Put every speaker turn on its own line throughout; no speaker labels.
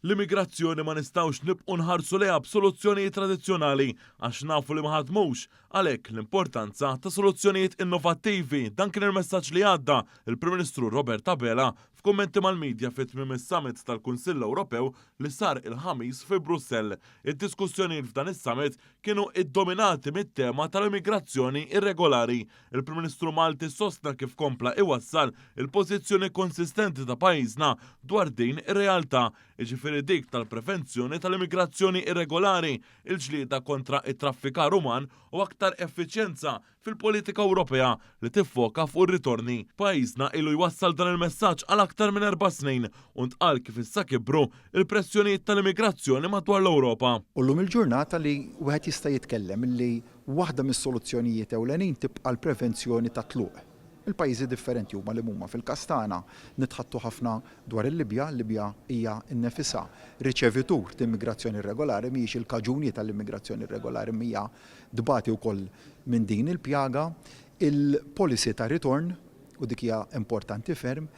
L-immigrazzjoni ma nistgħux nibqgħu nħarsu lejha b'soluzzjonijiet tradizzjonali għax nafu li ma ħadmux, għalhekk l-importanza ta' soluzzjonijiet innovattivi, dan kien il-messaġġ li għadda l-Prim Ministru Robert Abela f'kummenti mal-midja fi tmiem is-summit tal-Kunsill Ewropew li sar il-Ħamis fi Brussell. Id-diskussjonijiet f'dan is-summit kienu iddominati mit-tema tal-immigrazzjoni irregolari. Il-Prim Ministru Malti sostna kif kompla iwassal il-pożizzjoni konsistenti ta' pajjiżna dwar din ir-realtà, jiġifieri dik tal-prevenzjoni tal-immigrazzjoni irregolari, il-ġlieda kontra t-traffikar uman u aktar effiċjenza fil-politika Ewropea li tiffoka fuq ir-ritorni. Pajjiżna ilu jwassal dan il-messaġġ għal aktar minn 4 snin u ntqal kif issa kibru il-pressjonijiet tal-immigrazzjoni madwar l-Ewropa.
U llum il-ġurnata li wieħed jista' jitkellem li waħda mis-soluzzjonijiet ewlenin tibqa' l-prevenzjoni ta' tluq. Il-pajjiżi differenti huma li huma fil-każ tagħna nitħaddtu ħafna dwar il-Libja. Il-Libja hija nnifisha riċevitur ta' immigrazzjoni irregolari, mhijiex il-kaġuni tal-immigrazzjoni irregolari, hija tbati wkoll minn din il-pjaga. Il-policy ta' ritorn, u dik hija importanti ferm.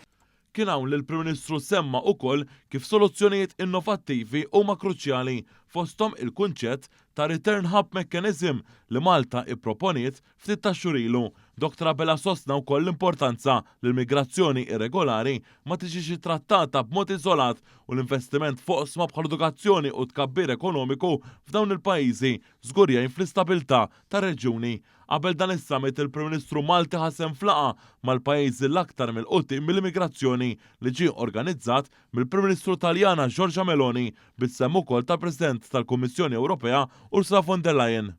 Kien hawn li l-Prim Ministru semma ukoll kif soluzzjonijiet innovattivi huma kruċjali, fosthom il-kunċett ta' Return Hub Mechanism li Malta ipproponiet ftit ta' xhur ilu. Dr. Abela sostna wkoll l-importanza li l-migrazzjoni irregolari ma tiġix trattata b'mod iżolat u l-investiment fuq oqsma bħal edukazzjoni u tkabbir ekonomiku f'dawn il-pajjiżi żgur jgħin fl-istabilità tar-reġjuni. Qabel dan is-summit, il-Prim Ministru Malti ħa sehem f'laqgħa mal-pajjiżi l-aktar milqutin mill-immigrazzjoni li ġie organizzat mill-Prim Ministru Taljana Giorgia Meloni bis-sehem ukoll tal-President tal-Kummissjoni Ewropea Ursula von der Leyen.